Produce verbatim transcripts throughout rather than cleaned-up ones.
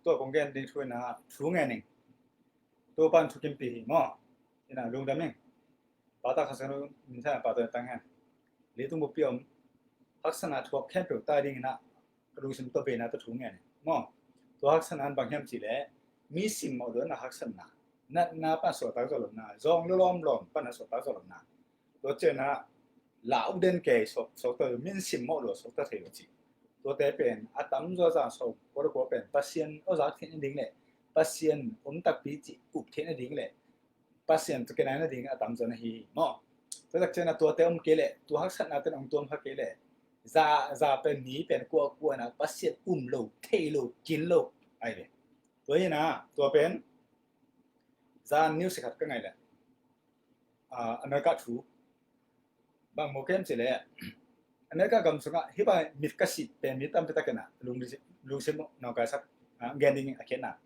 Tua kong gen ding thu in ah thu ngen ning. Topa'n thu kimpih hi maw. Ina lungdam ing. Pata kha sanu min tha pata tang hen. Leitung bup pi om haksatna thuak khempeuh ta ding in ah ka lungsim tua beina tua thu ngen ning maw. Tua haksatna in bang hiam cih leh mi simmawh lo na haksatna, natna pan suakta zaw lo na, zawng lawm lawm pan a suakta zaw lo na. Tua ciang ah la uk den kei suak, suakta lo, min simmawh lo suakta thei lo ci. Tuate pen a tamzaw zan sawm kua le kua pen Pasian aw zak theihna ding le Pasian om takpi cih up theihna ding le Pasian tawh kinai nading a tamzaw na hi maw. Tua tak ciang ah tuate om kei leh tua haksatna ten ong tuam kha kei leh za, za pen ni pen kua kua na Pasian um lo, thei lo, kin lo ai ve. Tua hi na tua pen zan news khat ka ngai leh America thu bang maw kem ci leh America gam sungah hi bang mit ka sit pen mi tampi tak in ah lungsim, lungsim nawngkaisak gen ding a khiatna.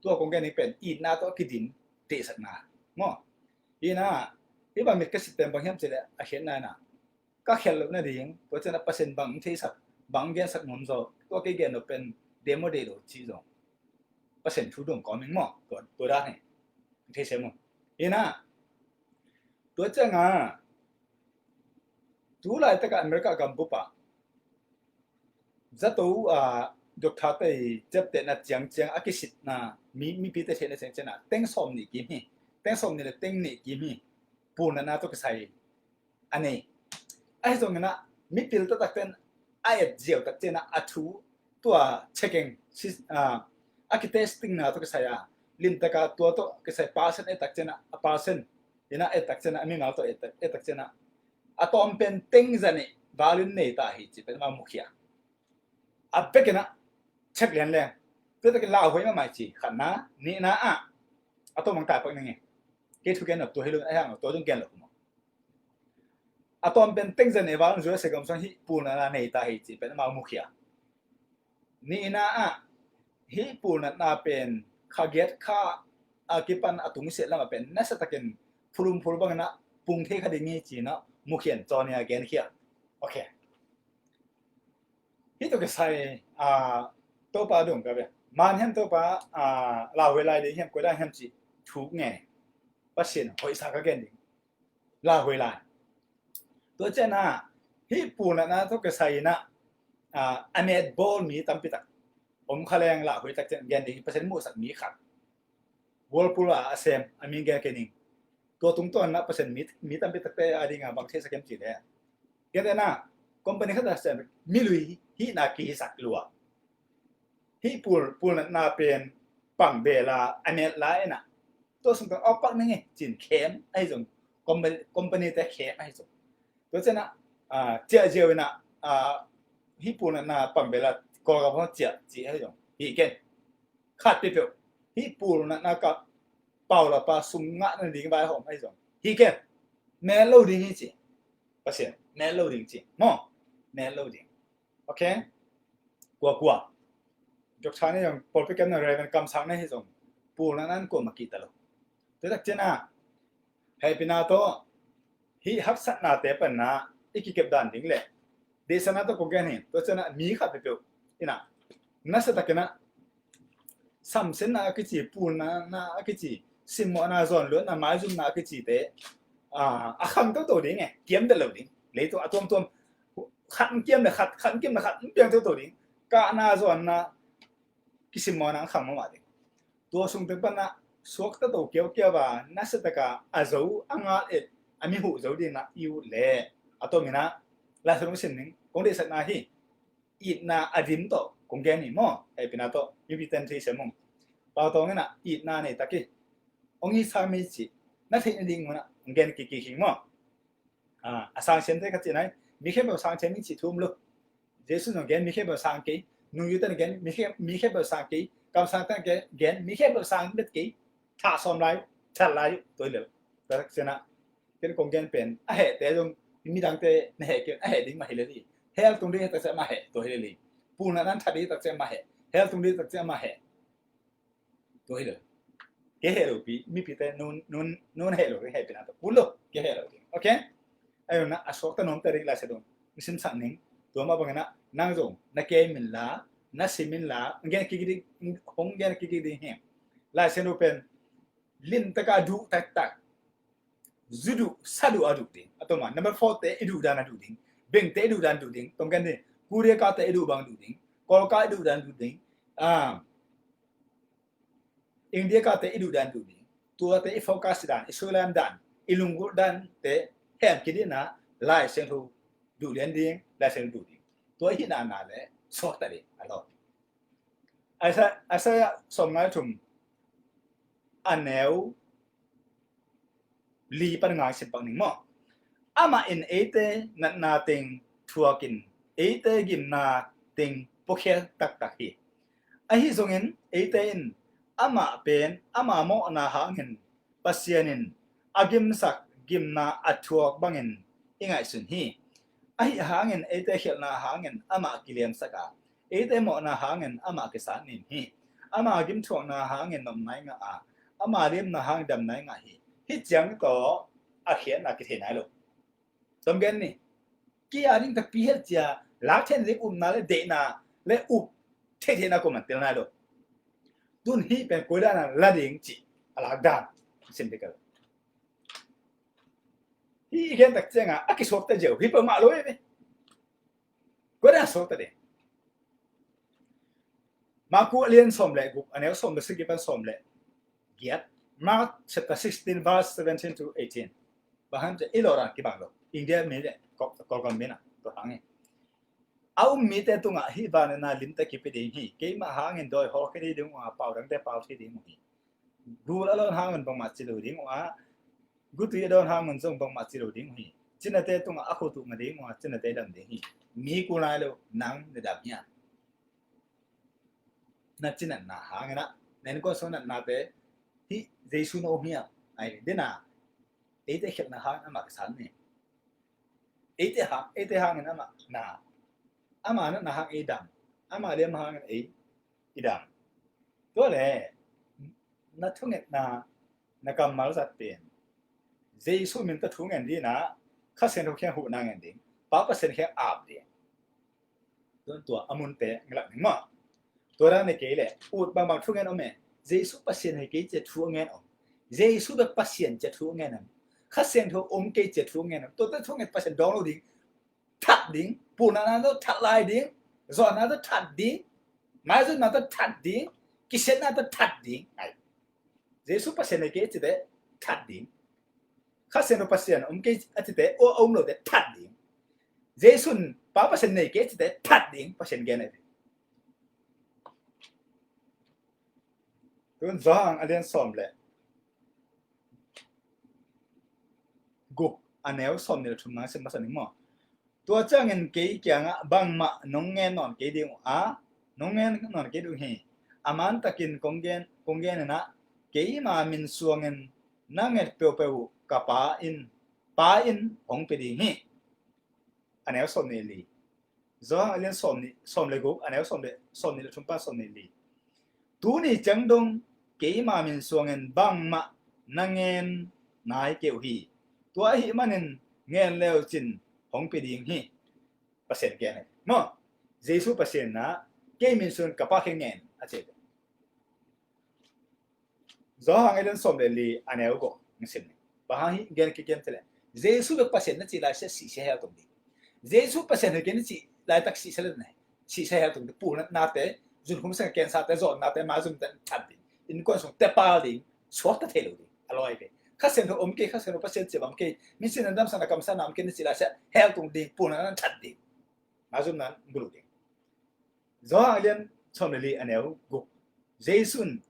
Tua kong gen ding pen itna tawh a kidim deihsakna maw. Ina hi bang mit ka sit pen bang hiam ci leh a khiatna in ah ka khial loh nading tua ciang ah Pasian bang theisak, bang gensak nuam zaw, tua kei gen lo pen demo dei lo ci zaw. Pasian thu dong kawm ing maw. Tua, tua dan hi. Thei se maw. Ina tua ciang ah tu laitak ah America gam bup ah zato ah doctor te ciaptehna ciangciang a kisitna mi, mipite theihna ciangciang ah teng sawm nih kim hi. Teng sawm nih le teng nih kim hi. Pulnatna tawh kisai a nei. Ahi zongin ah mipil taktak ten a et ziau tak ciang ah a thu tua checking a kitestingna tawh kisai a limtak a tua tawh kisai percent et tak ciang ah a percent ina et tak ciang ah a mimal tawh et tak ciang ah a tawm pen teng za nih valin nei ta hi ci pen ma mukhia. A bekin ah check lian leng. Tua takin lauhuai mahmah ci khatna, nihna ah a tawm ang tai pak ning e. Kei thu gen nop tua hi lo a hiang tua zong gen lo maw. A tawm pen teng za nih valin zua se gam sung hih pulnatna nei ta hi ci pen amau mukhia. Nihna ah hih pulnatna pen kha giat kha a kipan a tungsiat lamah pen nasa takin phulum phul bangin ah pung thei kha ding hi ci-in ah mukhian cawnia genkhia. Ok. Hih tawh kisai Topa dong ka ve. Man hiam Topa lauhuai lai ding hiam koi lai hiam cih thuk nge. Pasian hoihsa ka gen ding. Lauhuai lai. Tua ciang ah hih pulnatna tawh kisai in ah a met bawl mi tampi tak om kha leng lauhuai tak ciang gen ding Pasian muhsak mi khat. Whirlpool a a sem a min gen kei ning. Tua tungtawn ah Pasian mi, mi tampi takte a ding a bang theisak hiam cih leh. Gen te na company khat a sem milui hihna kihisak lua. Hih pul, pulnatna pen pang bel a a met lai in ah tua sung tawh a pak ning e ci-in khem ahi zong company, company te khem ahi zong. Tua ciang ah ciah ziau in ah hih pulnatna pang bel a Kawlgam hong ciah ci ahi zong hi ken. Khat peuhpeuh hih pulnatna ka pau la pa sum ngah nading vai hawm ahi zong hi ken. Met lo ding hi ci. Pasian met lo ding ci maw. Met lo ding. Ok. Kua kua doctor na zong pawlpi kemna Reverend kamsang na hi zong pulnatna in kuamah kihta lo. Tua tak ciang ah hehpihna tawh hih haksatnate pan ah i kikep dan ding le deihsakna tawh kong gen hi. Tua ciang ah mi khat peuhpeuh in ah nasa takin ah samsiatna a kici, pulnatna a kici, simmawhna, zawnluatna, maizumna a kicite a khang toto ding e. Kiam det lo ding. Leitung a tuamtuam khat kiam le khat, khat kiam le khat piang toto ding. Kahna zawnna kisimmawhna a khang mahmah ding. Tua sung teng pan ah suakta to kiaukiau a nasa taka a zo a ngal et a mi huh zo ding ah i uh leh a tawm in ah Lai Siangtho sim ning kong deihsakna hi. Itna a dim tawh kong gen hi maw. Hehpihna tawh mipi ten thei sem ung. Pau tawng in ah itna nei tak hi. Ong hi sa mi ci na theih nading mun ah ong gen kik kik hi maw. A sangsiamte ka cih nai mi khempeuh sangsiam ing cih thu um lo. Jesu zong gen mi khempeuh sang kei, nungzui ten gen mi khempeuh sang kei, kamsang ten gen mi khempeuh sang met kei. Thah sawm lai uh, that lai uh, tua hi lo. Tua tak ciang ah ken kong gen pen a hehte zong midangte na heh kei a heh ding mah hi lel hi. Hell tung ding tak ciang mah heh, tua hi lel hi. Pulnatna in that ding tak ciang mah heh, hell tung ding tak ciang mah heh. Tua hi lo. Kei heh lo pi, mipite nun, nun, nun heh lo, hehpihna tawh kul lo. Kei heh lo ding. Ok. Ahi zong ah a suakta nuamte ding Lai Siangtho sim sak ning. Tua mah bangin ah nang zong na kei min la na sim inla, gen kik ding, hong gen kik ding hi. Lai Siangtho pen limtak a duh taktak, zu duh, sa duh a duh ding. A tawm a number four te i duh dan a duh ding, bengte i duh dan duh ding, tawm gen ding, Korea kate i duh bang duh ding, Kawlka i duh dan duh ding, ah, India kate i duh dan duh ding, tuate i focus dan, i suilam dan, i lunggulh dante hem kidina, Lai Siangtho duh lian ding, Lai Siangtho duh ding. Tua i hihna na le suakta ding a lo. Isaiah, Isaiah sawmnga le thum, a neu li pan nga sim pak ning maw. Amah in eite natna teng thuakin, eite gimna teng puakhia taktak hi. Ahi zongin eite in amah pen ama mawhna hangin Pasian in a gimsak gimna a thuak bangin i ngaihsun hi. Ahi hangin eite khialhna hangin amah kiliamsak a, eite mawhna hangin amah kisat nin hi. Ama gimthuakna hangin nopna i ngah a, ama liamna hangin damna i ngah hi. Hih ciang tawh a khiatna kithei nai lo. Tawm gen ni. Kia ding takpi het cia, lak theih ding upna le deihna le up theihtheihna ko man tel nai lo. Tun hih pen koi dan a la ding cih a lak dan sim ding ka lo. Hih i gen tak ciangin a kisuakta ziau hi peuhmah lo hi ve. Koi dan suakta ding. Marku a lian sawm le guk, a neu sawm le sagih pan sawm le giat. Mark chapter sixteen, verse seventeen to eighteen. Bang hang cia i lawh dan kibang lo. India mi le Kawlgam mi na tua hang hi. A um mite tungah hih vangliatna limtak kipia ding hi. Keimah hangin dawi hawlkhia thei ding uh a, pau dangte pau thei ding uh hi. Gul a dawn hangin bangmah ci lo ding uh a, gutui a dawn hangin zong bangmah ci lo ding uh hi. Cinate tungah a khut uh nga ding uh a, cinate dam ding hi. Mi kul nai lo, nang na dam hiam? Na cinatna hangin ah, na innkuan sung natnate hih Jesu na um hiam? Ai dena, eite khialhna hangin amah kisat ni. Eite hang, eite hangin amah na, ama natna hang ei dam, ama liam hangin ei i dam. Tua le na thungetna, na kammal zat pen Jesu min tawh thu ngen ding a, Kha Siangtho kiang huhna ngen ding, Pa Pasian kiang ap ding. Tuan tua a munte ngelak ning maw. Tua dan a kei le ut bangbang thu ngen om e. Jesu Pasian hi kei cia thu ngen om. Jesu bek Pasian cia thu ngen om. Kha Siangtho om kei cia thu ngen om. Tuate thu ngen Pasian dawng lo ding. That ding, pulnatna tawh that lai ding, zawhna tawh that ding, maizumna tawh that ding, kisiatna tawh that ding. Ai. Jesu Pasian nei kei a cite that ding. Kha Siangtho Pasian om kei a cite, a um lote that ding. Jesu'n Pa Pasian nei kei a cite that ding, Pasian gen a ding. Tun Johan a lian sawm le guk, a neu sawmnih le thumna sim masa ning maw. Tua ciangin kei kiangah bangmah nong ngen nawn kei ding uh a, nong ngen nawn kei ding uh hi. A mantakin kong gen, kong gen in ah, keima min suangin na nget peuhpeuh uh ka Pa in, Pa in hong pia ding hi. A neu sawmnih li. Johan a lian sawmnih, sawm le guk, a neu sawm le, sawmnih le thum pan sawmnih li. Tuni ciang dong keima min suangin bangmah na ngen nai kei uh hi. Tua ahih manin ngen le uh cin hong pia ding hi. Pasian gen hi. Maw, Jesu Pasian na, kei min suangin ka Pa kiang ngen a ci. Johan a lian sawm le li, a neu guk na sim ni. Bang hang hih gen kikiam te le, Jesu bek Pasian na cih lai sia sihsia hell tung ding. Jesu Pasian hi kei na cih laitak sihsia le na, sihsia hell tung ding. Pulnatnate, zunkhum seng kensate, zawnnate, maizumte that ding. Innkuan sung tepal ding, suakta thei lo ding. A lawi ve. Kha Siangtho om kei, Kha Siangtho Pasian ciam om kei, mi sin an damsakna kamsakna om kei na cih lai sia hell tung ding, pulnatna that ding. Maizumna bulu ding. Johan a lian sawm le li, a neu guk. Jesu'n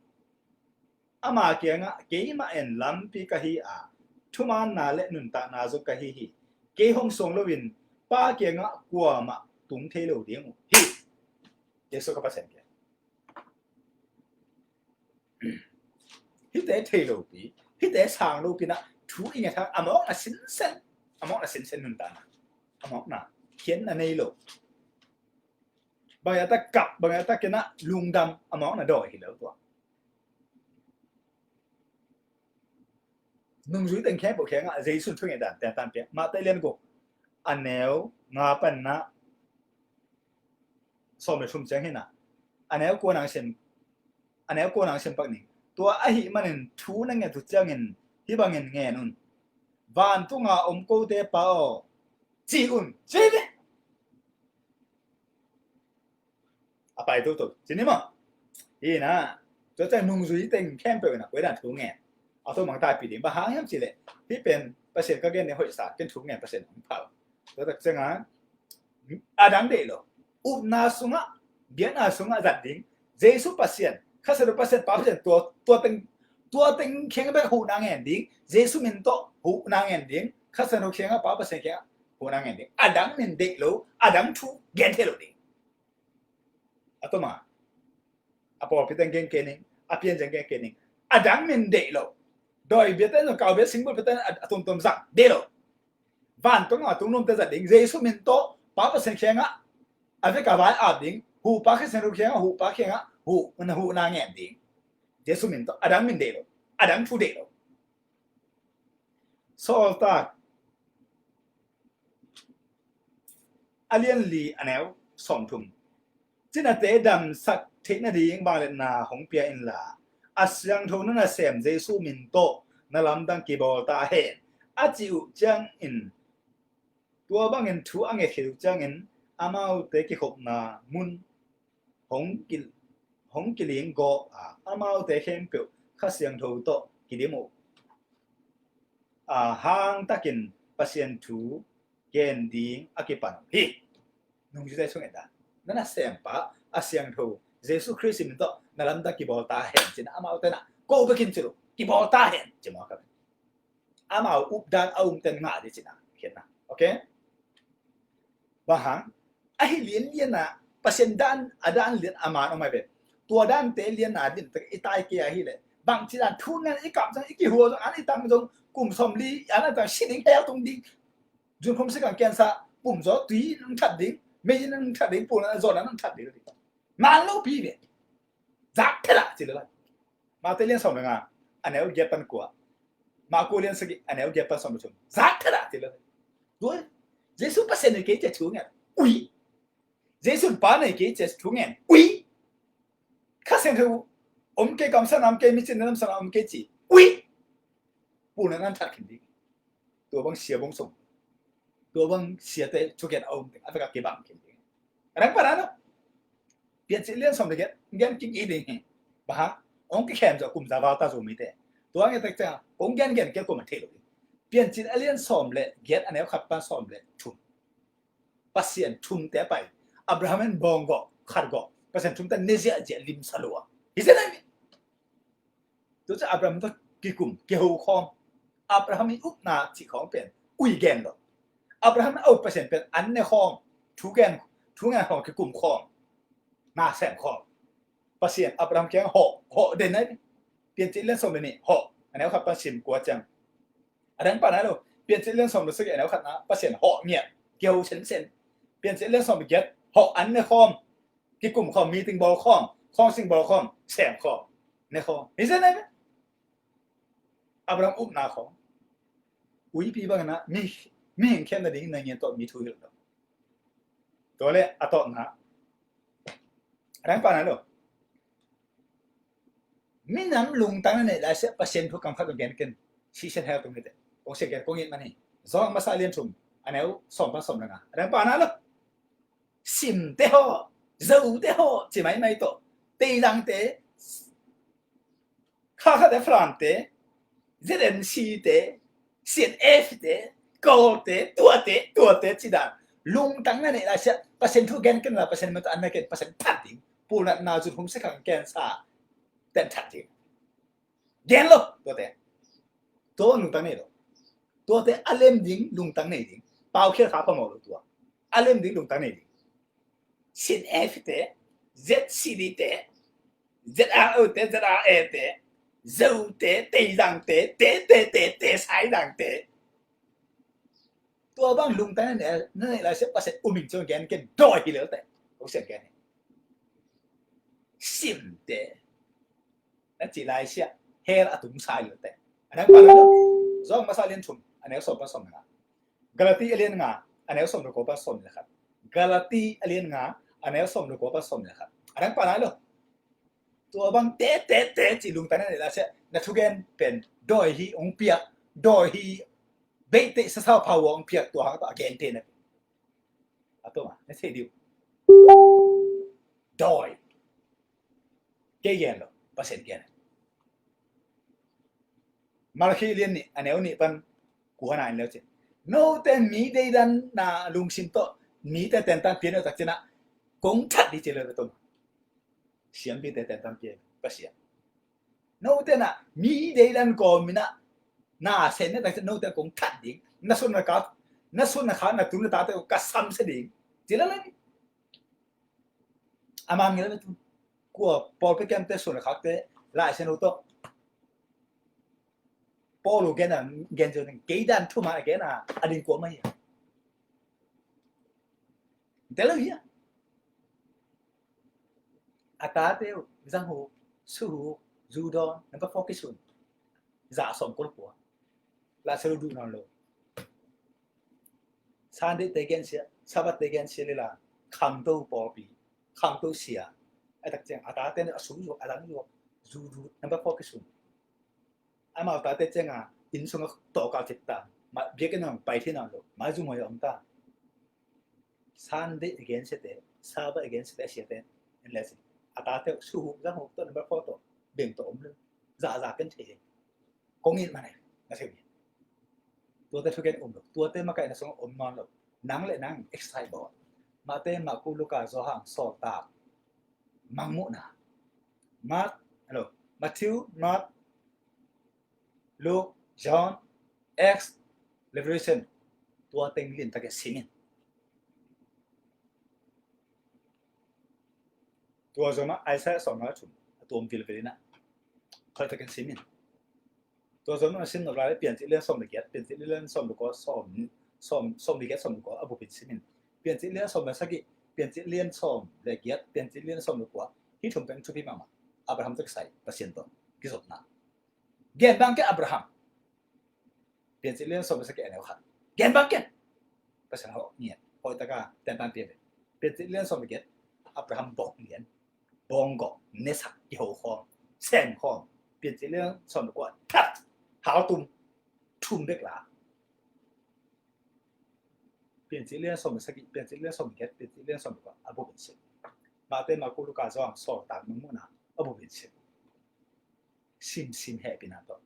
ama kiangah, keimah in lampi ka hi a, thumaanna le nuntakna zong ka hi hi. Kei hong suang loin Pa kiangah kuamah tung thei lo ding uh hi. Jesu ka Pasian kiang. Hihte thei lopi, hihte sang lopi na thu i nget hang, a mawkna sinsen, a mawkna sinsen nuntakna, a mawkna khiatna nei lo. Bang a tak kap, bang a tak kena lungdam, a mawkna dawi hi lo tua. Nungzui teng khempeuh kiangah Jesu'n thungetdan tentan pia. Mate lian guk, a neu nga pan na sawm le thum ciang hi na. a neu kua nang sem, a neu kua nang sem pak ning. Tua ahih manin thu na nget uh ciangin hih bangin ngen un. Vantunga om kote Pa aw, ci un, ci ni. A pai toto ci ni maw. Hi na, tua ciang nungzui teng khempeuh in a koi dan thu ngen. A tua mang taipi ding, bang hang hiam cih leh hih pen Pasian ka gen ding hoihsa, ken thu ngen Pasian hong phal. Tua tak ciangin a dang deih lo. Upna sungah, biakna sungah zat ding. Jesu Pasian, Kha Siangtho Pasian, Pa Pasian, tua, tua teng, tua teng kiang bek huhna ngen ding. Jesu min tawh huhna ngen ding. Kha Siangtho kiangah, Pa Pasian kiangah huhna ngen ding. A dang min deih lo, a dang thu gen thei lo ding. A tawm a, a pawlpi teng gen kei ning, a piancil teng gen kei ning. A dang min deih lo. Dawi biate, kau bia, singbul biate a, a tuamtuam zang deih lo. Vantung a tung nuamte zat ding, Jesu min tawh Pa Pasian kiangah a vek a vai ap ding, huhpa Kha Siangtho kiangah, huhpa kiangah huh, na huhna ngen ding. Jesu min tawh, a dang min deih lo, a dang thu deih lo. Sawltak a lian li a neu sawmthum. Cinate damsak theih nading vangliatna hong pia inla, a siangtho na nasem Jesu min tawh na lamdang kibawl ta hen, a cih uh ciangin, tua bangin thu a ngetkhit uh ciangin amaute kikhopna mun hong ki, hong kiling gawh a, amaute khempeuh Kha Siangtho tawh kidim uh a, hangtakin Pasian thu gen ding a kipan uh hi. Nungzuite sung en dan, na nasempa a siangtho Jesu Khrist min tawh na lamdang kibawl ta hen, ci-in amaute na ko bekin ci lo, kibawl ta hen, ci mawk a. Amau updan a umten ngah ding ci-in a khiatna. Okay? Bang hang? Ahi lianlian a Pasian dan, a dan lian a man om ai ve. Tua dante lian a din tak i tai kei ahi leh, bangci dan thu ngen i kap zong, i kihua zong, an i tang zong, kum sawmli an a tang si ding, hell tung ding. Zunkhum sikang cancer, pumzaw tui in hong that ding, mei in hong that ding, pulna zawhna in hong that ding. Man lopi ve. Zak thela ci lo lai. Mate lian sawm le nga, a neu giat pan kua. Marku lian sagih, a neu giat pan sawm le thum. Zak thela ci lo lai. Tua Jesu Pasian nei kei ci-a thu ngen, ui. Jesu Pa nei kei ci-a thu ngen, ui. Kha Siangtho om kei, kamsangna om kei, micin lamsangna om kei ci, ui. Pulna in hong that khin ding. Tua bang sia bong sung, tua bang siate thugen a om ding, a vek a kibang khin ding. A dang pan a lo. Piancil lian sawm le giat gen kik i ding hi. Bang hang? Hong kikhem zaw kum za val ta Zomite. Tua ngen tak ciang kong gen gen kei kum a thei lo ding. Piancil a lian sawm le giat, a neu khat pan sawm le thum. Pasian thumte a pai. Abraham in bawng gawh, khat gawh. Pasian thumte ne ziahziah limsa lo a. Hi zen a mi. Tua ciang Abraham tawh kikum, kiho khawm. Abraham i upna cih khawng pen ui gen lo. Abraham a up Pasian pen an ne khawm, thu gen, thu ngen khawm, kikum khawm, na sem khawm. Pasian Abraham kiang hawh, hawh den ai. Piancil lian sawm le nih, hawh. A neu khat pan sim kua ciang. A dang pan a lo. Piancil lian sawm le sagih, a neu khatna, Pasian hawh ngiat, kiho sensen. Piancil lian sawm le giat, hawh an ne khawm, kikum khawm, meeting bawl khawm, khawngsing bawl khawm, sem khawm, ne khawm. Hi zen ai ve. Abraham upna khawng. Uipi bang na, mi, mihing khem nading na ngian tawh mi thu hilh lo. Tua le a tawpna. A dang pan a lo. Minam lungtang na neih lai siah Pasian thu kam khat gen ken. Sihsian hell tung hi te. Kong sia gen kong it man hi. Zawng masa lian thum, a neu sawm pan sawm le nga. A dang pan a lo. Simte hawh, Zote hawh, ci maimai tawh. Teidangte, Khalkha te, Falam te, Z N C te, C N F te, Kawlte, tuate, tuate ci dan. Lungtang na neih lai siah Pasian thu gen ken la, Pasian min tawh an ne ken, Pasian that ding. Pulnatna, zunkhum sikang cancer ten that ding. Gen lo, tuate. Tua lungtang nei lo. Tuate a lem ding lungtang nei ding. Pau khial kha phamawh lo tua. A lem ding lungtang nei ding. C N F te, Z C D te, Z R O te, Z R A te, Zote, Teidangte, te, te, te, te, Saidangte. Tua bang lungtang na neih lai siah Pasian um in ciang gen ken dawi hi lel te. Kong sia gen hi. Simte na cih lai siah hell a tung sa hi lel te. A dang pan a lo. Zawng masa lian thum, a neu sawm pan sawm le nga. Galati a lian nga, a neu sawm le kua pan sawm le khat. Galati a lian nga, a neu sawm le kua pan sawm le khat. A dang pah nai lo. Tua bang te te te ci lungtang na nei la sia, na thugen pen dawi hi hong piak, dawi hi beite sasau pau hong piak, tua hang tawh a gen te na. A tawh ma na thei diu. Dawi. Kei gen lo, Pasian gen. Malakhi lian nih a neu nih pan kua na in leu cin. Note mi deidan na lungsim tawh mite tentan pian lo tak cina kong that di ci leu tawh. Siampite tentan pian Pasian. Note na mi deidan kawm mina na sen na tak cina note kong that ding. Na sun na kha, na sun na kha na tun na tate ka sam se ding. Ci leu leu ni. A mang ngel na tun. Kua pawlpi kemte sun na khakte lai sen lo tawh. Paul uh gen a, gen zeu ning, kei dan thuman a gen a, a ding kua mah hi a. Te lo hi a. A tate uh, zang uh, su uh, zu dawn, number four kisun. Za sawm kul kua. La selu duh nawn lo. Sunday te gen sia, Sabbath te gen sia lila, khangto pawlpi, khangto sia. A tak ciang, a tate a su zuak, a zang zuak, zu duh, number four kisun. Amau tate cianga inn sunga tawkal cip ta, ma biakinn ah pai thei nawn lo, maizum hoi a om ta. Sunday a gensiate, Sabbath a gensiate a siate en le si. A tate suhuk zanghuk tawh number four tawh beng tawh om lo. Zahzah ken thei. Kong it manai na thei. Tuate thugen om lo. Tuate makaihna sunga om nawn lo. Nang le nang excite bawl. Mate, Marku, Luka, Johan, Sawltak Mangmuhna. Mark, hello. Matthew, Mark, Luke, John, Acts, Revelation. Tua teng liantakin sim in. Tua zomah Isaiah sawm le thum a tuam vilvil inah. Khoitakin sim in. Tua zomah na sim nop lai Piancil lian sawm le giat, Piancil lian sawm le kua, sawm, sawm, sawm le giat, sawm le kua a bupin sim in. Piancil lian sawm le sagih, Piancil lian sawm le giat, Piancil lian sawm le kua. Hih thum pen thupi mahmah. Abraham tawh kisai Pasian tawh kizopna. Gen bang ken Abraham. Piancil lian sawm le sagih a neu khat. Gen bang ken. Pasian hawh ngiat. Hawh taka tentan pian. Piancil lian sawm le giat. Abraham bawng lian. Bawng gawh. Nesak kiho khawm. Sem khawm. Piancil lian sawm le kua. That. Haltum. Thum bek la. Piancil lian sawm le sagih, Piancil lian sawm le giat, Piancil lian sawm le kua a bupin sim. Mate, Marku, Luka, Johan, Sawltak Mangmuhna a bupin sim. Sim sim hehpihna tawh.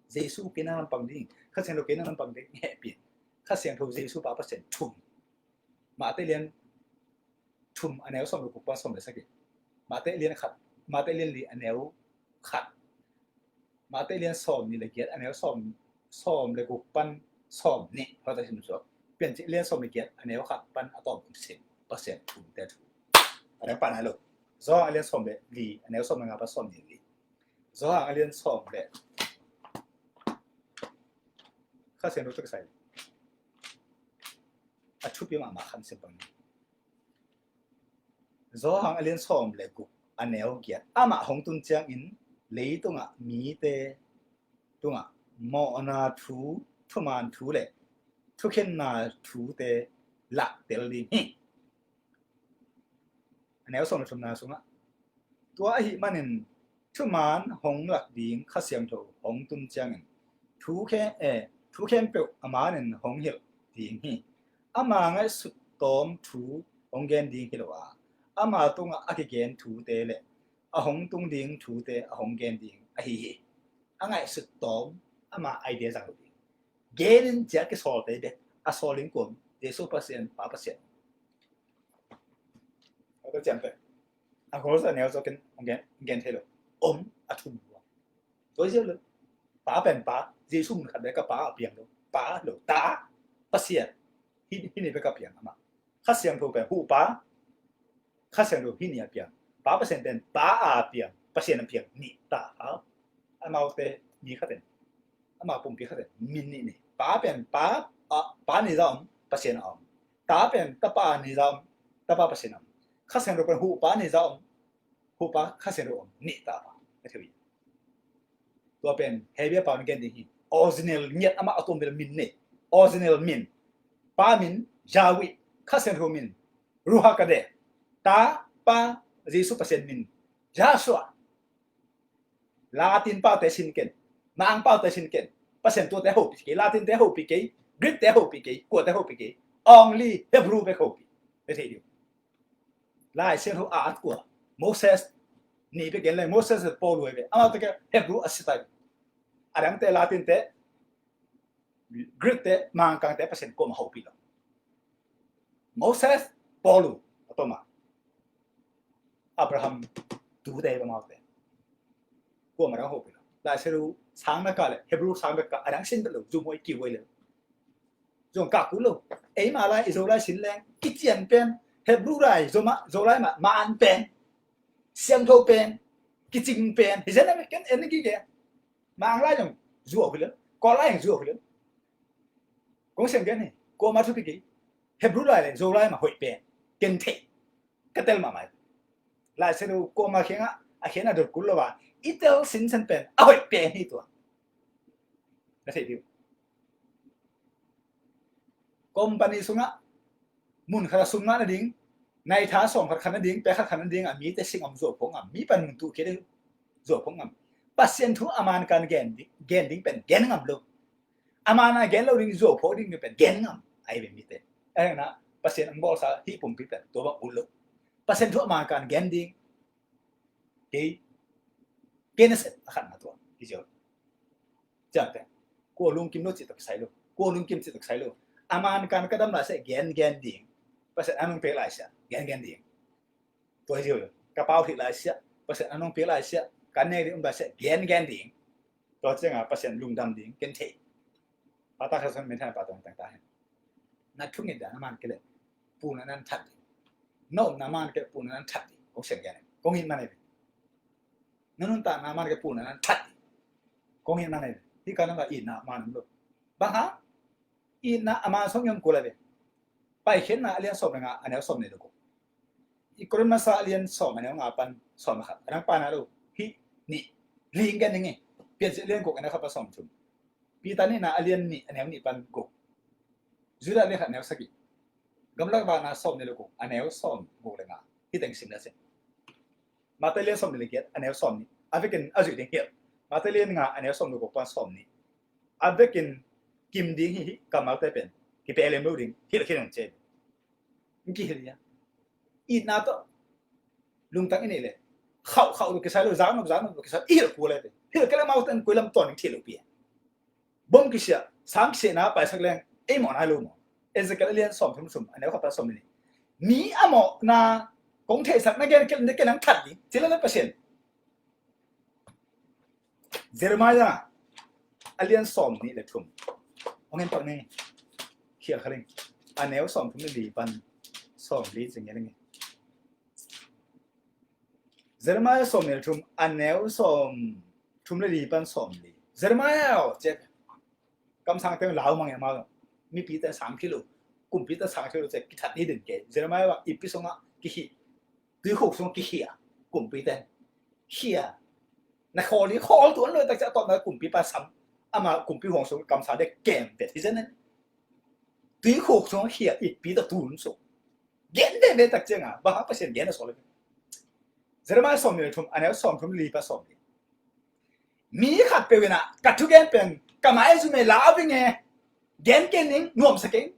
Jesu kei nang lampang ding, Kha Siangtho kei nang lampang ding hehpih. Kha Siangtho Jesu pa Pasian thum. Mate lian thum a neu sawm le guk pan sawm le sagih. Mate lian khat, Mate lian li a neu khat. Mate lian sawm nih le giat a neu sawm, sawm le guk pan sawm nih. Hawh ta sim suak. Piancil lian sawm le giat a neu khat pan a tawm sim. Pasian thumte thu. A neu pan a lo. Johan a lian sawm le li a neu sawm le nga pan sawm nih li. Johan a lian sawm le. Kha Siangtho tawh kisai. A thupi mahmah khat sim pang ni. Johan a lian sawm le guk a neu giat. Amah hong tun ciangin leitungah mite tungah mawhna thu, thuman thu le thukhenna thute laktel ding hi. A neu sawm le thumna sungah. Tua ahih manin thuman hong lak ding Kha Siangtho hong tun ciangin thu khe, eh, thu khempeuh a manin hong hilh ding hi. Ama ngaihsut tawm thu hong gen ding hi lo a, ama tungah a kigen thute le a hong tung ding thute a hong gen ding ahi hi. A ngaihsut tawm ama idea zang lo ding. Gen in ciah kisawlte bek a sawl in kuam Jesu Pasian, Pa Pasian. A ka ciam pek. A gol sa neu so ken gen, gen thei lo. Om a thum lo. Tua ziau lo. Pa pen Pa, Jesu mun khat bek ka Pa a piang lo. Pa lo, Ta, Pasian. Hi, hi ni bek ka piang ama. Kha Siangtho pen Hu Pa, Kha Siangtho hi ni a piang. Pa Pasian pen Pa a piang, Pasian a piang ni ta. Amaute mi khat in. Ama pumpi khat in. Min ni ni. Pa pen Pa, a, Pa ni za om, Pasian a om. Ta pen Tapa ni za om, Tapa Pasian a om. Kha Siangtho pen Hu Pa ni za om, Hu Pa Kha Siangtho om. Ni ta Pa. A thei. Tua pen Hebrew pau in gen ding hi. Original ngiat ama a tuam bel min nei. Original min. Pa min, Yahweh, Kha Siangtho min, Ruach HaKodesh. Ta, Pa, Jesu Pasian min, Yahshua. Latin paute sin ken, Mangpaute sin ken, Pasian tuate hopih kei, Latinte hopih kei, Greekte hopih kei, kuate hopih kei, only Hebrew bek hopih. Bek thei diu. Lai Siangtho a at kua, Moses, ni bek gen leng Moses le Paul uh hi ve, amaute kei Hebrew a si tai. A dangte Latinte, Greekte, Mangkangte Pasian kuamah hopih lo. Moses, Paul uh a tawm a, Abraham tute hi amaute. Kuamah dang hopih lo. Lai Siangtho sang na kah le Hebrew sang bek kah, a dang sin lo, zum huai kiu huai lo. Zong kah kul lo. Eima lai, i Zolai sin leng kician pen, Hebrew lai, Zoma, Zolai mah, maan pen, siangtho pen, kicing pen, hi zen a ken en kik e. Mang lai zong zuau hi lo, Kawl lai zong zuau hi lo. Kong siang gen hi, kuamah thupi kei. Hebrew lai le Zolai mah hoih pen, ken thei. Ka tel mahmah hi. Lai Siangtho kuamah kiangah a khen a dot kul lo a, i tel sinsen pen a hoih pen hi tua. Na thei diu. Company sungah mun khat a sum ngah nading, naitha sawm khat khat nading, pek khat khat nading a mite sing om zuau phawk ngam, mi pan mun tuh khit zuau phawk ngam. Pasian thu a mankan gen ding, gen ding pen gen ngam lo. A man a gen lo ding, zuau phawk ding pen gen ngam. Ai ve mite. Ai na, Pasian ang bawlsa hih pumpi pen tua bang ut lo. Pasian thu a mankan gen ding. Kei, kei na sep a khat na tua. Kei zio. Ciang te. Kua lungkim lo cih tak sai lo. Kua lungkim cih tak sai lo. A mankan ka dam lai sia gen gen ding. Pasian a nung pek lai sia gen gen ding. Tua hi zio. Ka pau thih lai sia, Pasian a nung pek lai sia, ka nek ding um lai sia gen gen ding. Tua ciangah Pasian lungdam ding ken thei. Pata kha san men than pa tong tang ta hen. Na thungin dan a man kele puna nan that ding. Na um na man kele puna nan that ding. Kong sian gen. Kong in man ai. Na nun ta na man kele puna nan that ding. Kong in man ai. Hi ka na ba in na man lo. Bang ha? Itna a man sawm yom kul a ve. Paikhiatna a lian sawm le nga a neu sawm nih le guk. I Korin masa a lian sawm a neu nga pan sawm le khat. A dang pana lo. Hih nih. Ling gen ning e. Piancil a lian guk a neu khat pan sawm thum. Peter nihna a lian nih a neu nih pan guk. Judah a lian khat a neu sagih. Gamlak Vakna sawm nih le guk a neu sawm guk le nga. Hih teng sim le sing. Matthai lian sawm nih le giat a neu sawm nih. A vekin a zuih ding hial. Matthai lian nga a neu sawm le guk pan sawm nih. A vekin kim ding hi hi kammalte pen. Kipia lem lo ding. Hilh khin ang cia. Ng kihilh ia. Itna tawh lungtang i neih le. Khauh khauh lo kisai lo, zak nop zak nop lo kisai. I hilh kul le pen. Hilh kei le amau ten koi lam tawn ding thei lo pi. Bom kisia, sang kisia na paisak leng, ei mawh nai lo maw. Ezekiel a lian sawm thum thum, a neu khat pan sawm nih. Mi a mawhna kong theihsak na gen kei le, na gen ang that ding. Ci le le Pasian. Jeremiah a lian sawm nih le thum. Hong en pak ni. Khial kha ling. A neu sawm thum le li pan sawm li ci nge ling. Jeremiah sawm nih le thum, a neu sawm thum le li pan sawm li. Jeremiah aw, cek. Kamsang teng lau mang ya ma. Mipi ten sang kilo. Kumpi ten sang kilo cek. Kithat ni den ke. Jeremiah wa ipi sungah kihi. Tuikhuk sung kihia. Kumpi ten. Hia. Na khawl hi khawl tuan lo tak ciah tawpna kumpipa sam. Ama kumpi huang sung kamsa dek kem pet hi zen. Tuikhuk sung hia ipi ta tun sung. Gen veve tak cianga. Bang hang Pasian gen a sawl. Jeremiah sawm nih le thum, a neu sawm thum li pan sawm li. Mi khat peuh in ah, ka thugen pen, ka maizum e lau ving e. Gen kei ning, nuamsa kei.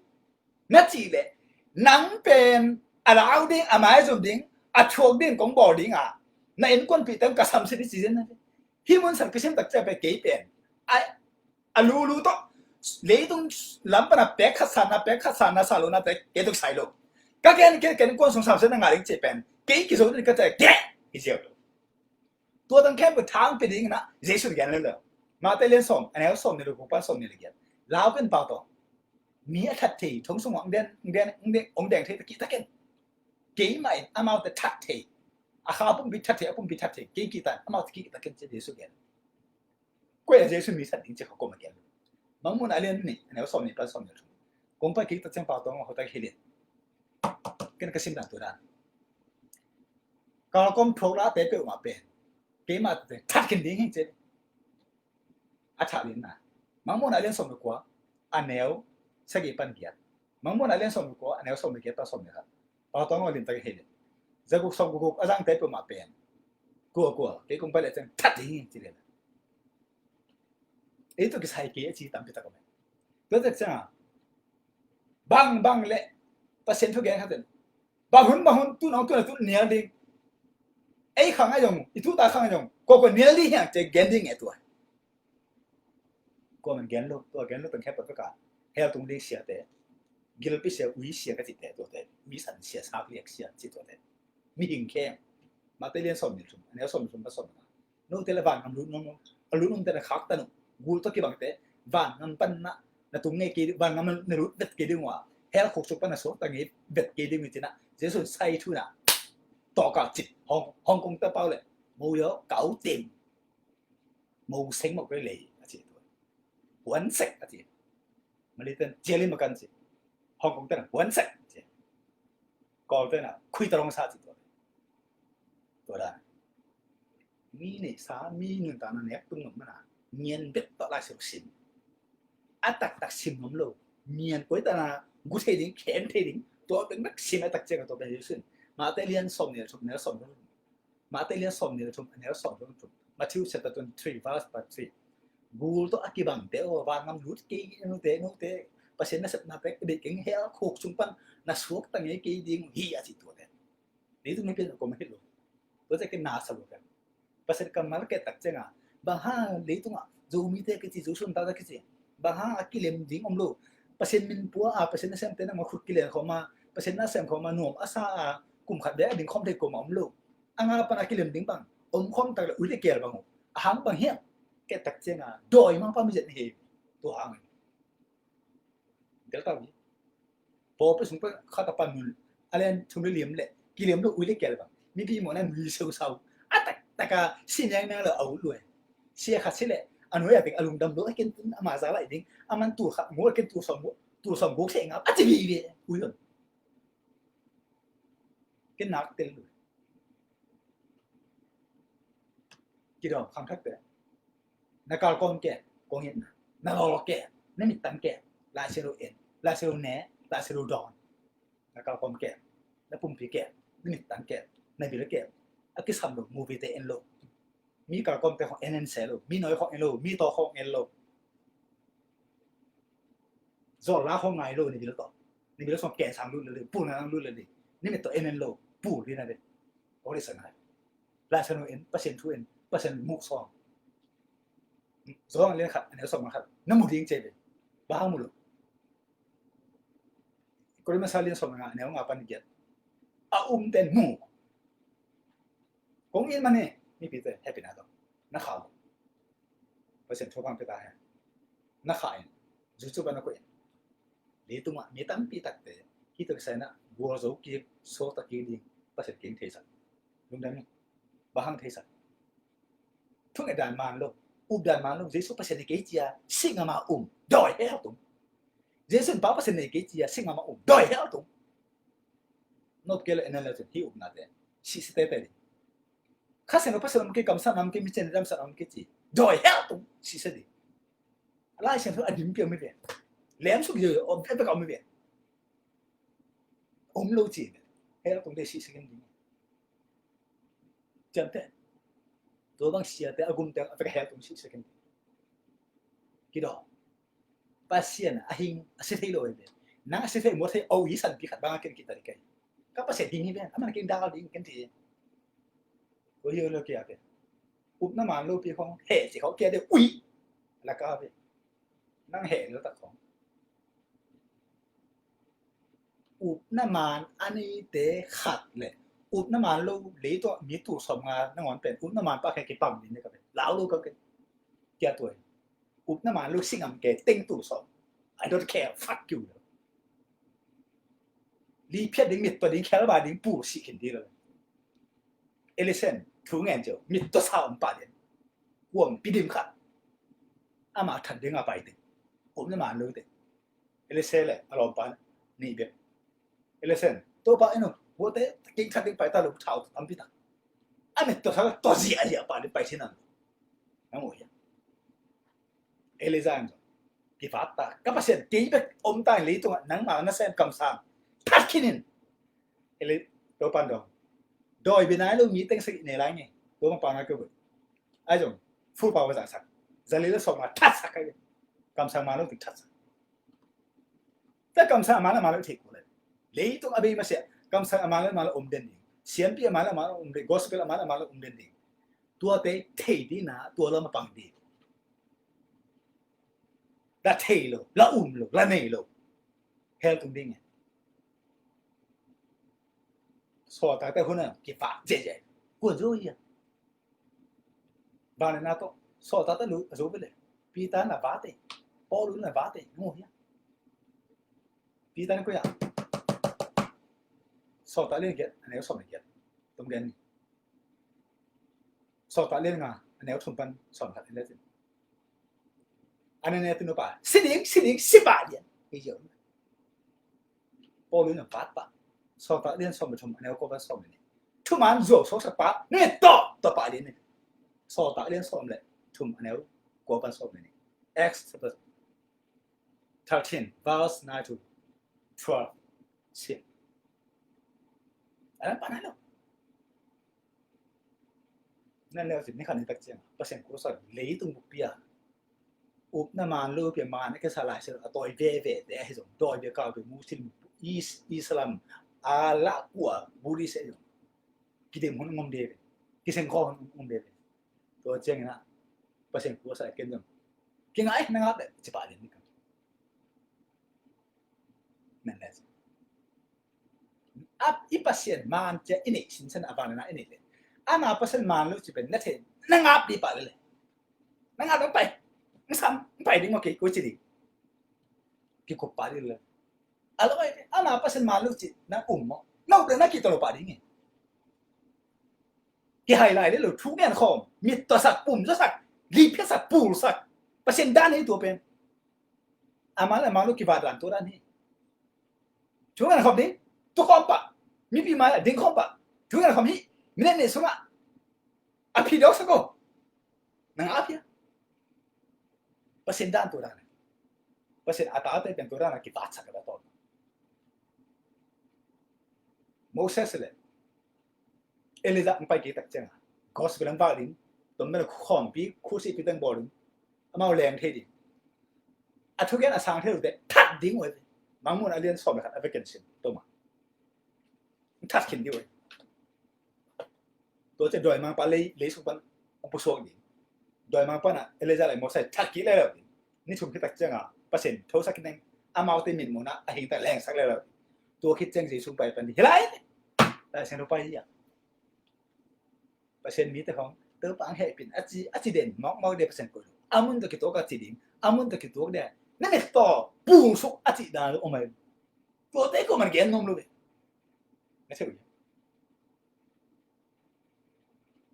Na cih leh, nang pen a lau ding, a maizum ding, a thuak ding kong bawl ding a, na innkuanpih teng ka samsia ding ci zen na. Hih mun sak kisim tak ciang pen kei pen a, a lulu tawh leitung lam pan a pek khat sanna, pek khat sanna sa lo na te kei tuk sai lo. Ka gen kei, kei innkuan sung samsia na ngah ding ci pen kei kizo ding ka te kei hi ziau lo. Tua tang khempeuh thang pia ding na Jesu gen lel lo. Matthai lian sawm, a neu sawm nih le guk pan sawm nih le giat. Lau ken pau tawh. Mi a that thei, thong sung ong den, ong den, ong den, ong deng thei ta kih ta ken. Keimah in amaute that thei. A kha pumpi that thei, a pumpi that thei. Kei kih ta, amaute kih ta ken ci Jesu gen. Koi a Jesu mi that ding ci kha koma gen. Mangmuhna a lian nih, a neu sawm nih pan sawm nih le thum. Kong pai kik ta ciang pau tawh a hotak hi lian. Ken ka sim dan tua dan. Kalkom thuak late peuhmah pen keimah te that khin ding hi ci. A thah linna. Mangmuhna a lian sawm le kua, a neu sagih pan giat. Mangmuhna a lian sawm le kua, a neu sawm le giat pan sawm le khat. Pau tawng a limtak hi le. Za guk sawm guk guk a zangte peuhmah pen kua kua kei kong pai leh ciang that ding hi ci leh, ei tawh kisai kei a ci tampi tak om e. Tua tak ciangah bang bang leh Pasian thu gen khat in, bang hun bang hun, tu nong tu na tu nial ding, ei khang a zong, i tuta khang a zong, kua kua nial ding hiang ci gen ding e tua. Kua man gen lo, tua gen lo tang khempeuh vek a hell tung ding siate, gilpi sia, ui sia ka cihte tuate, ui san sia, sak liak sia ci tuate, mihing kheng. Matthai lian sawm nih thum, a neu sawm nih thum pan sawm nih. Note le vangam lut nong, a lut nong te na khak ta nong, gul tawh kibangte vangam pan na, na tung ngei kei ding, vangam na lut vet kei ding ua, hell khuk sung pan na suak ta ngei vet kei ding mi ci na, Jesu sai thu na, tawka cip, Hong, Hong Kong te pau le, mo yo kau tem, mo seng mo kei lei a ci tua. Huan sek a ci. Malay ten cialin makan ci. Hong Kong ten huan sek a ci. Kawl ten a khui ta long sa ci tua. Tua dan. Mi neihsa, mi nuntakna nek tung ngam mana, ngian bek tawh Lai Siangtho sim. A taktak sim ngam lo. Ngian koi tana gu thei ding, khen thei ding. Tua bek bek sim a tak ciang a tua bek Jesu in. Matthai lian sawm nih le thum, neu sawm nih le thum. Matthai lian sawm nih le thum, a neu sawm nih le thum. Matthew chapter twenty-three, verse three. Gul tawh a kibangte aw, vangam lut kei, note, note, Pasian nasepna pek deih keng, hell khuk sung pan na suak ta ngei kei ding hi a ci tuate. Leitung mi pen a kua mah hi lo. Tua ciang kei na sa lo pen. Pasian kammal kei tak ciangah, bang hang leitungah Zomite kici, Zo suan tata kici, bang hang a kilem ding om lo. Pasian min pua a, Pasian nasemte nangmah khut kilian khawm a, Pasian nasem khawm a, nuam a sa a, kum khat bek a ding khawm thei kuamah om lo. A nga pan a kilem ding bang om khawm tak le ui le kel bang uh. A hang bang hiam? Kei tak ciangah dawi mangpa mi zet na hi. Tua hang in Delta vi. Pawlpi sung pan khat a pan mun a lian thum le li om leh kilem lo ui le kel bang. Mipi mawhna nui seusau. A taktak a si nengmeng lo a ut luai. Sia khat si leh a nuai a bek a lungdam lo a ken ama za laih ding. A man tul khat mu a ken tul sawm, tul sawm guk seh ngap a ci vive. Ui lo. Ken nak tel luai. Kidawm khangthakte. Na kalkawm ke, kong itna. Na lawlawk ke, na mittang ke. Lai Siangtho en, Lai Siangtho ne, Lai Siangtho dawn. Na kalkawm ke, na pumpi ke, na mittang ke, na bil ke. A kisam lo, movie te en lo. Mi kalkawmte khong en en se lo, mi nawi khong en lo, mi taw khong en lo. Zawh la khong ngai lo, ni bil tawh. Ni bil sawng ken sang lut le, pul na nang lut le, ni mit tawh en en lo, pul dina de. Ori sa ngai. Lai Siangtho en, Pasian thu en, Pasian muk sawng. Zawh lian khat, a neu sawm khat. Na mu ding ce ve. Bang hang mu lo. Korin masa lian sawm nga, a neu nga pan giat. A um ten mu. Kong in mane, mipite, happy na to. Na kha lo. Pasian thu bang pia ta hen. Na kha in. Zu cu ba na ko in. Leitungah mi tampi takte. Hi to kisai na, gual zo ki, so ta ki ding. Pasian king theisak. Lungdam ni. Bang hang theisak. Thunget dan man lo. Up dan man lo. Jesu Pasian nei kei cia. Sing ama um. Dawi hell tung. Jesu in pa Pasian nei kei cia. Sing ama um. Dawi hell tung. Nop kei le en le cin hi upnate sihsia tete ding. Kha Siangtho Pasian om kei, kamsang om kei, mi cin damsang om kei ci. Dawi hell tung sihsia ding. Lai Siangtho a dim piang mi ve. Lem suk yo yo om vek vek om mi ve. Om lo ci ve. Hell tung te sihsia ken ding. Ciamteh. Tua bang siate a gumte a vek hell tung sihsia ken ding. Kidawm. Pasian a hing a sia thei lo hi ve. Nang a sia thei muat thei o i sanpi khat bang a ken kita ding kai. Ka Pasian hing hi ve. A man a ken dal ding ken ti. Ko hi lo kia te. Upna man lo pi khong he ci khong kia te ui. La ka ve. Nang he lo tak khong. Upna man a neite khat le upna man lo lei tua mi tul sawm nga nangawn pen upna man pa khe kipam ding ne ka pen. Lau lo ka ken. Kia tua. Upna man lo singam ke teng tul sawm. I don't care, fuck you. Li phiat ding, mit tua ding, khelba ding, pu si khin ding lo. Elisen thu ngen cio, mit tua sa om pa ding. Kuam pi dim khat. Ama that ding a pai ding. Upna man lo ding. Elise le a lawmpa nih bek. Elisen, Topa eno, guate king khat ding pai ta lo, thau tampi tak. A mit tua sa tua zia zia pa ding pai sin an. Nang uh hia. Elisa in kivat ta, ka Pasian kei bek om ta in leitungah nangma nasem kamsang that khin in. Eli, Topan dong. Dawi bia nai lo mi teng sagih ne lai nge. Tua mah pau nai kei boi. Ai zong full pau va zahsak. Za li le sawm nga thatsak kai. Kamsang man lo tik thatsak. Tua kamsang a man a man lo thei kul le. Leitung a bei masiah kamsang a man a man lo om den ding. Siampi a man a man lo om den. Gospel a man a man lo om den ding. Tuate thei ding na tua lo mah pang ding. La thei lo, la um lo, la nei lo. Hell tung ding e. Sawltakte hun a kipah zeze. Kuan zo hi a. Vangliatna tawh sawltakte lu a zo ve le. Peter na vate. Paul na vate. Ngo hi a. Peter na koi a. Sawltak lian giat, a neu sawm le giat. Tum gen ni. Sawltak lian nga, a neu thum pan sawm khat le tin. A neu ne tun pa. Si ding, si ding, si pah lian. Ei yo. Paul in a vat pah. Sawltak lian sawm le thum, a neu kua pan sawm le nih. Thuman zuau sawksak pah, ne tawh, tawh pah lian ni. Sawltak lian sawm le thum, a neu kua pan sawm le nih. Acts chapter thirteen, verse nine to twelve. Sia. A neu pan nai lo. Nan leu cin ni khan ni tak ciang Pasian kuasa leitung bupia. Upna man lo pia man a kesa lai se a tawi veve te a hi zong tawi bia kau bia Muslim, Is-, Islam, a la kua Buddhist a hi zong. Kidim hun ngom de ve. Kiseng kho hun ngom de ve. Tua ciang ina Pasian kuasa ken zong. Kingai na ngap le cipa din ni kan. Nan leu cin. Ap i Pasian man cia i neih sinsen a vangliatna i neih le. Ama Pasian man lo ci pen na thei na ngap dih pah le le. Na ngap dong pai. Ng sam, ng pai ding maw kei, ko ci ding. Kikup pah dih le. A lo ai, ama Pasian man lo ci na um maw. Na up le na kito lo pah ding e. Kihai lai le lo thu ngen khawm. Mit tua sak, pum tua sak, lipia sak, pul sak. Pasian dan hi tua pen. Ama le ama lo kiva dan tua dan hi. Thu ngen khawm ding, tu khawm pah. Mipi mai a ding khawm pah. Thu ngen khawm hi. Minute ne sungah. A phi dawk sa ko. Nang a phi a. Pasian dan tua dan. Pasian a tate pen tua dan a kivat sak a tawh. Moses le. Elijah ang pai kei tak ciang a. Gospel ang vak ding. Tom bena khawmpi, khusi pi teng bawl ding. Amau leng thei ding. A thugen a sang thei lo te, that ding ua. Mangmun a lian sawm le khat a vekin sin. Toma. That khin ding ua. Tua ciang dawimangpa lei, lei sung pan, ang pusuak ding. Dawimangpa na, Elijah le Moses that kik le lo ding. Ni thum khit tak ciang a, Pasian thosak khin ding. Amaute min muna, a hing tak lengsak le lo ding. Tua khit ciang Jesu pai pan ding. Hi lai. Lai siang lo pai hi a. Pasian mite hong, Topa ang hehpih in, a ci, a ci den mawkmawk de Pasian koih lo. A mun tawh kituak a ci ding, a mun tawh kituak de. Na mit tawh pulsuk a ci dan lo om ai. Tuate ko man gen nuam lo ve. Na thei uh.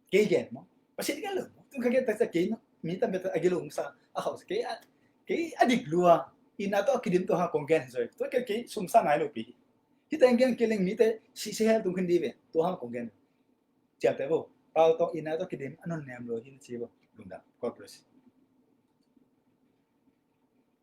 Kei gen maw? Pasian gen lo. Tung ka gen tak ciang kei no. Mi tam beta a gilo sa a hau sa kei a, kei a dik lua. Ina tawh a kidim tua ha kong gen zoi. Tua kei kei sum sa nai lo pi. Hita gen kei leng mite si si hel tung khin di ve. Tua ha kong gen. Ciamteh vo. Pau tawh ina tawh kidim a non nem lo hi na ci vo. Lungdam. God bless.